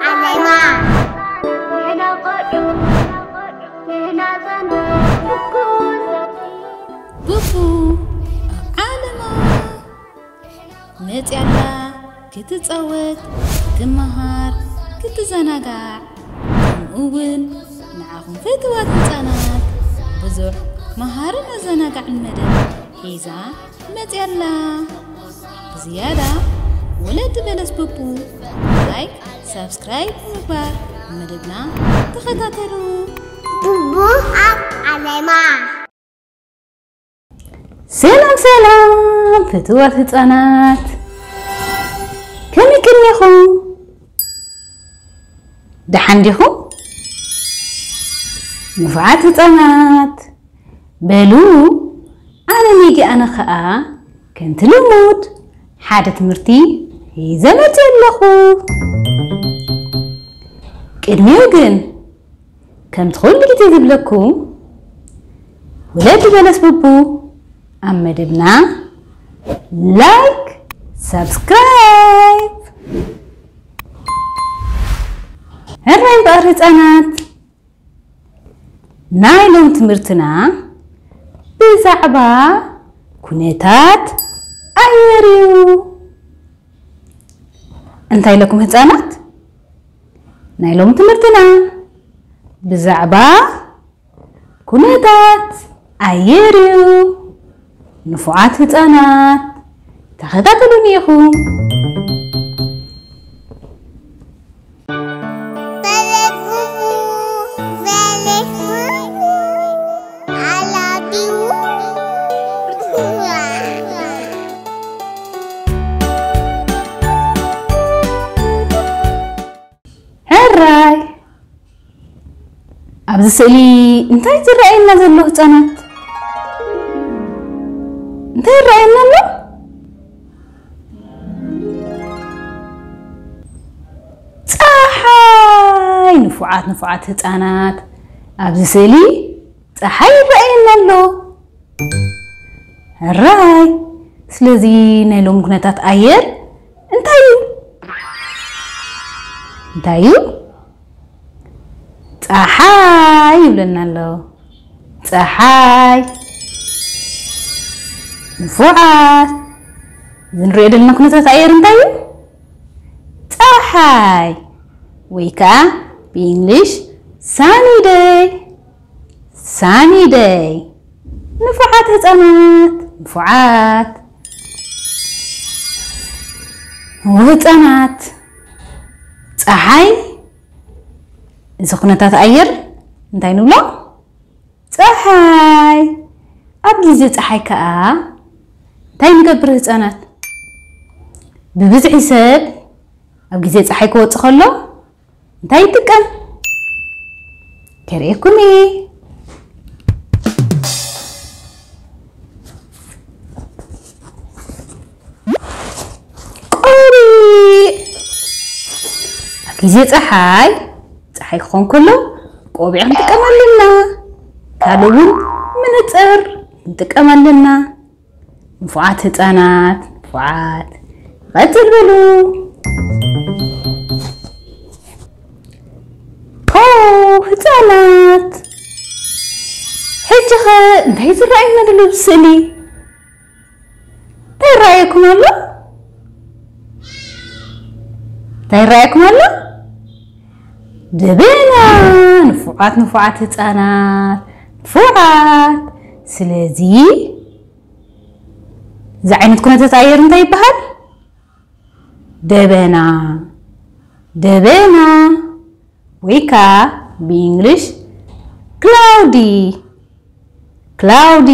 ዓለማ። ቡቡ ኣብ ዓለማ መፅያላ ክትፃወት፣ ክትመሃር፣ ክትዘናጋዕ፣ ከምኡ እውን ንዓኹም ፍትዋት ህፃናት ብዙሕ መሃርን ኣዘናጋዕን መደብ ሒዛ መፅያላ። ብዝያዳ ወለዲ በለስ ቡቡ ላይክ፣ ሳብስክራይብ ብምግባር መደብና ተኸታተሉ። ቡቡ ኣብ ዓለማ። ሰላም ሰላም ፍትዋት ህፃናት፣ ከመይ ከኒኹም? ደሓን ዲኹም? ንፉዓት ህፃናት፣ በሉ፣ ኣነ ሜጊ ኣነ ኸኣ ከምቲ ልሙድ ሓደ ትምህርቲ ሒዘ መፅእ ኣለኹ። ቅድሚኡ ግን፣ ከምቲ ኩሉ ግዜ ዝብለኩም፣ ወለዲ በለስ ቡቡ ኣብ መደብና ላይክ፣ ሳብስክራይብ። ሕራይ እምበኣር ህፃናት፣ ናይ ሎም ትምህርትና ብዛዕባ ኩነታት ኣየር እዩ። እንታይ ኢለኩም ህፃናት? ናይ ሎም ትምህርትና ብዛዕባ ኩነታት ኣየር እዩ። ንፉዓት ህፃናት ተኸታተሉኒ ኢኹም። በለስ ቡቡ፣ በለስ ቡቡ፣ I love you። ሕራይ፣ ኣብዚ ስእሊ እንታይ ዝረኣየና ዘሎ ህፃናት? እንታይ ይረኣየና ኣሎ? ፀሓይ። ንፉዓት ንፉዓት ህፃናት፣ ኣብዚ ስእሊ ፀሓይ ይረኣየና ኣሎ። ሕራይ። ስለዚ ናይ ሎሚ ኩነታት ኣየር እንታይ እዩ? እንታይ እዩ? ፀሓይ ይብለና ኣሎ። ፀሓይ። ንፉዓት። እዚ ንሪኦ ዘለና ኩነታት ኣየር እንታይ እዩ? ፀሓይ ወይ ከዓ ብእንግሊሽ ሳኒ ደይ። ሳኒ ደይ። ንፉዓት ህፃናት፣ ንፉዓት። እወ ህፃናት፣ ፀሓይ፣ እዚ ኩነታት ኣየር እንታይ ንብሎ? ፀሓይ። ኣብ ግዜ ፀሓይ ከዓ እንታይ ንገብር ህፃናት? ብብዝሒ ሰብ ኣብ ግዜ ፀሓይ ክወፅእ ከሎ እንታይ ይጥቀም? ከርእየኩም እየ። ቆቢዕ። ኣብ ግዜ ፀሓይ፣ ፀሓይ ክኾን ከሎ ቆቢዕ ክንጥቀም ኣለና። ካልእ እውን መነፅር ክንጥቀም ኣለና። ንፉዓት ህፃናት፣ ንፉዓት። ይቐፅል በሉ። ኦ፣ ህፃናት። ሕጂ ኸ እንታይ ዝረኣየና ዘሎ ኣብዚ ስእሊ? እንታይ ይረኣየኩም ኣሎ? እንታይ ይረኣየኩም ኣሎ? ደበና። ንፉዓት፣ ንፉዓት ህፃናት። ንፉዓት። ስለዚ፣ እዚ ዓይነት ኩነታት ኣየር እንታይ ይበሃል? ደበና። ደበና። ወይ ከዓ ብእንግሊሽ ክላውዲ። ክላውዲ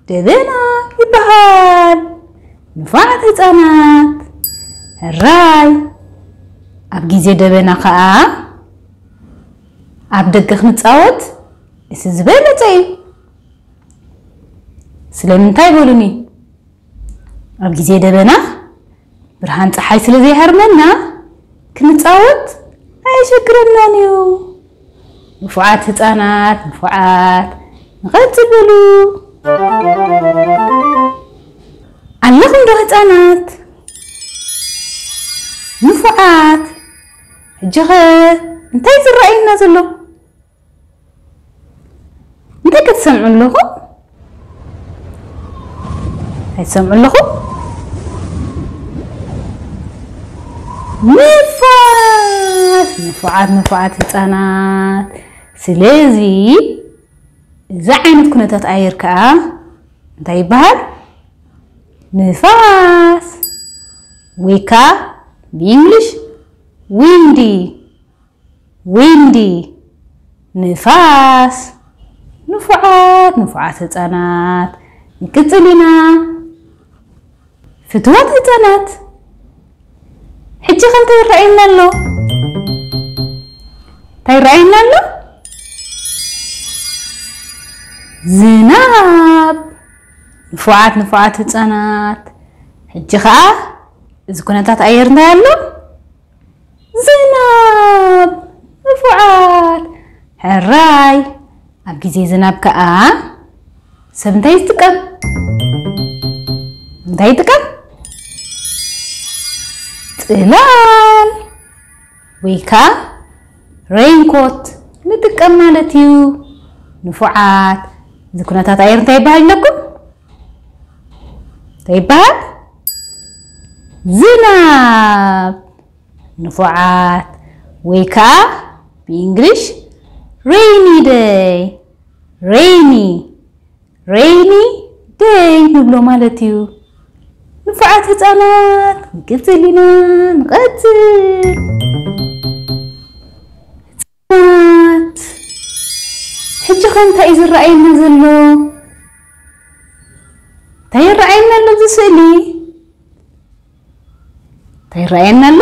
ደበና ይበሃል። ንፉዓት ህፃናት። ሕራይ። ኣብ ግዜ ደበና ከዓ ኣብ ደገ ክንፃወት እቲ ዝበለፀ እዩ። ስለምንታይ በሉኒ? ኣብ ግዜ ደበና ብርሃን ፀሓይ ስለ ዘይሃርመና ክንፃወት ኣየሸግረናን እዩ። ንፉዓት ህፃናት፣ ንፉዓት፣ ንቐፅል በሉ። ኣለኹም ዶ ህፃናት? ንፉዓት። ሕጂ ኸ እንታይ ዝረኣየና ዘሎ? እንታይ ክትሰምዑ ኣለኹም? እንታይ ትሰምዑ ኣለኹም? ንፋስ! ንፉዓት፣ ንፉዓት ህፃናት። ስለዚ እዚ ዓይነት ኩነታት ኣየር ከዓ እንታይ ይበሃል? ንፋስ። ወይ ከዓ ብእንግሊሽ ዊንዲ። ዊንዲ፣ ንፋስ። ንፉዓት፣ ንፉዓት ህፃናት፣ ንቅፅል ኢና። ፍትዋት ህፃናት፣ ሕጂ ከ እንታይ ይረኣየና ኣሎ? እንታይ ይረኣየና ኣሎ? ዝናብ። ንፉዓት፣ ንፉዓት ህፃናት፣ ሕጂ ከዓ እዚ ኩነታት ኣየር እንታይ ኣሎ? ዝናብ። ንፉዓት። ሕራይ። ኣብ ግዜ ዝናብ ከኣ ሰብ እንታይ ይጥቀም? እንታይ ይጥቀም? ጽላል ወይ ከኣ ሬይንኮት ንጥቀም ማለት እዩ። ንፉዓት። እዚ ኩነታት ኣየር እንታይ ይበሃል ኢለኩም? እንታይ ይበሃል? ዝናብ። ንፉዓት። ወይ ከኣ ብእንግሊሽ ሬይኒ ደይ። ሬይኒ፣ ሬይኒ ደይ ንብሎ ማለት እዩ። ንፉዓት ህፃናት፣ ክንቅፅል ኢና። ንቐፅል። ህፃናት፣ ሕጂ ኸ እንታይ እዩ ዝረኣየና ዘሎ? እንታይ ይረኣየና ኣሎ ኣብዚ ስእሊ? እንታይ ይረኣየና ኣሎ?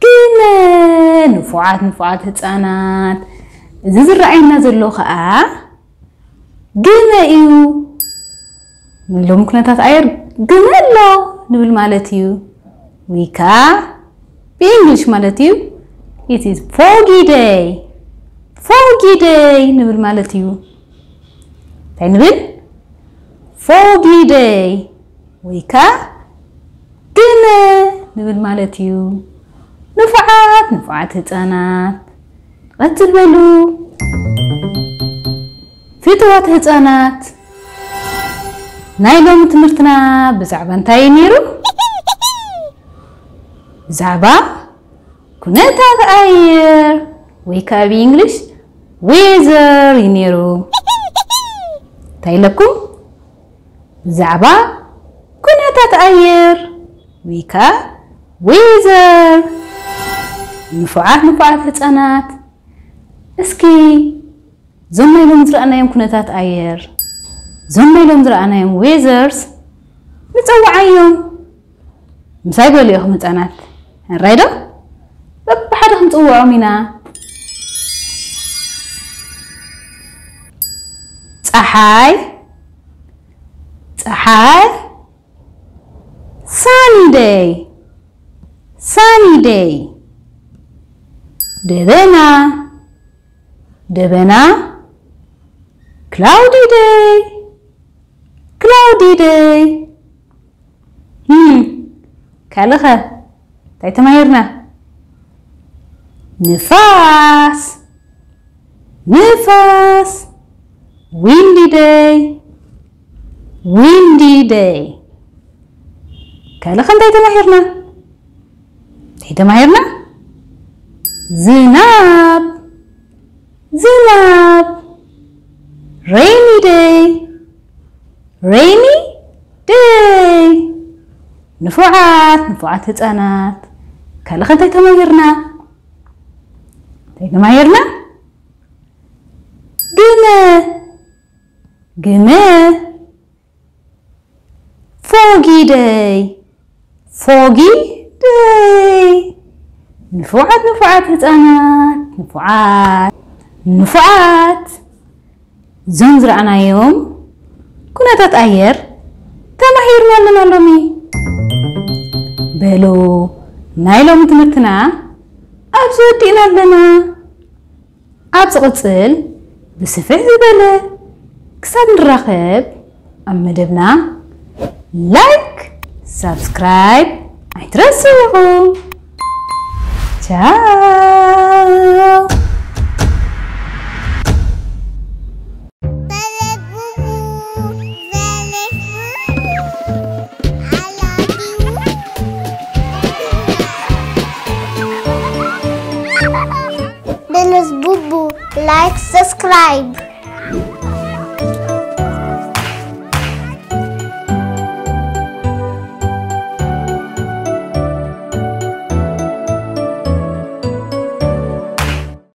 ግመ። ንፉዓት፣ ንፉዓት ህፃናት፣ እዚ ዝረኣየና ዘሎ ኸዓ ግመ እዩ። ሎሚ ኩነታት ኣየር ግመ ኣሎ ንብል ማለት እዩ። ወይ ከዓ ብእንግሊሽ ማለት እዩ፣ it is foggy day። ፎጊ ደይ ንብል ማለት እዩ። እንታይ ንብል? ፎጊ ደይ ወይ ከዓ ግመ ንብል ማለት እዩ። ንፉዓት፣ ንፉዓት ህፃናት፣ ቀፅል በሉ። ፍትዋት ህፃናት፣ ናይ ሎሚ ትምህርትና ብዛዕባ እንታይ እዩ ነይሩ? ብዛዕባ ኩነታት ኣየር ወይ ከዓ ብእንግሊሽ ዌዘር እዩ ነይሩ። እንታይ ኢለኩም? ብዛዕባ ኩነታት ኣየር ወይ ከዓ ዌዘር። ንፉዓት፣ ንፉዓት ህፃናት፣ እስኪ እዞም ናይ ሎም ዝረኣናዮም ኩነታት ኣየር፣ እዞም ናይ ሎም ዝረኣናዮም ዌዘርስ ንፀውዓዮም። ምሳይ በሉ ኢኹም ህፃናት። ሕራይ ዶ? በብሓደ ክንፅውዖም ኢና። ፀሓይ፣ ፀሓይ፣ ሳኒ ደይ፣ ሳኒ ደይ። ደበና፣ ደበና፣ ክላውዲ ደይ፣ ክላውዲ ደይ። እም፣ ካልእ ኸ እንታይ ተማሂርና? ንፋስ፣ ንፋስ፣ ዊንዲ ደይ፣ ዊንዲ ደይ። ካልእ ኸ እንታይ ተማሂርና? እንታይ ተማሂርና? ዝናብ፣ ዝናብ፣ ሬይኒ ደይ፣ ሬይኒ ደይ። ንፉዓት፣ ንፉዓት ህፃናት፣ ካልእ ኸ እንታይ ተማሂርና? እንታይ ተማሂርና? ግመ፣ ግመ፣ ፎጊ ደይ፣ ፎጊ ደይ። ንፉዓት፣ ንፉዓት ህፃናት፣ ንፉዓት፣ ንፉዓት። እዞም ዝረኣናዮም ኩነታት ኣየር ተማሂርና ኣለና ሎሚ። በሉ፣ ናይ ሎሚ ትምህርትና ኣብዚ ወዲእና ኣለና። ኣብ ዝቕጽል ብስፍሕ ዝበለ ክሳብ ንራኸብ ኣብ መደብና ላይክ፣ ሳብስክራይብ ኣይትረስዑ ኢኹም። Ciao. Belus Bubu, like, subscribe.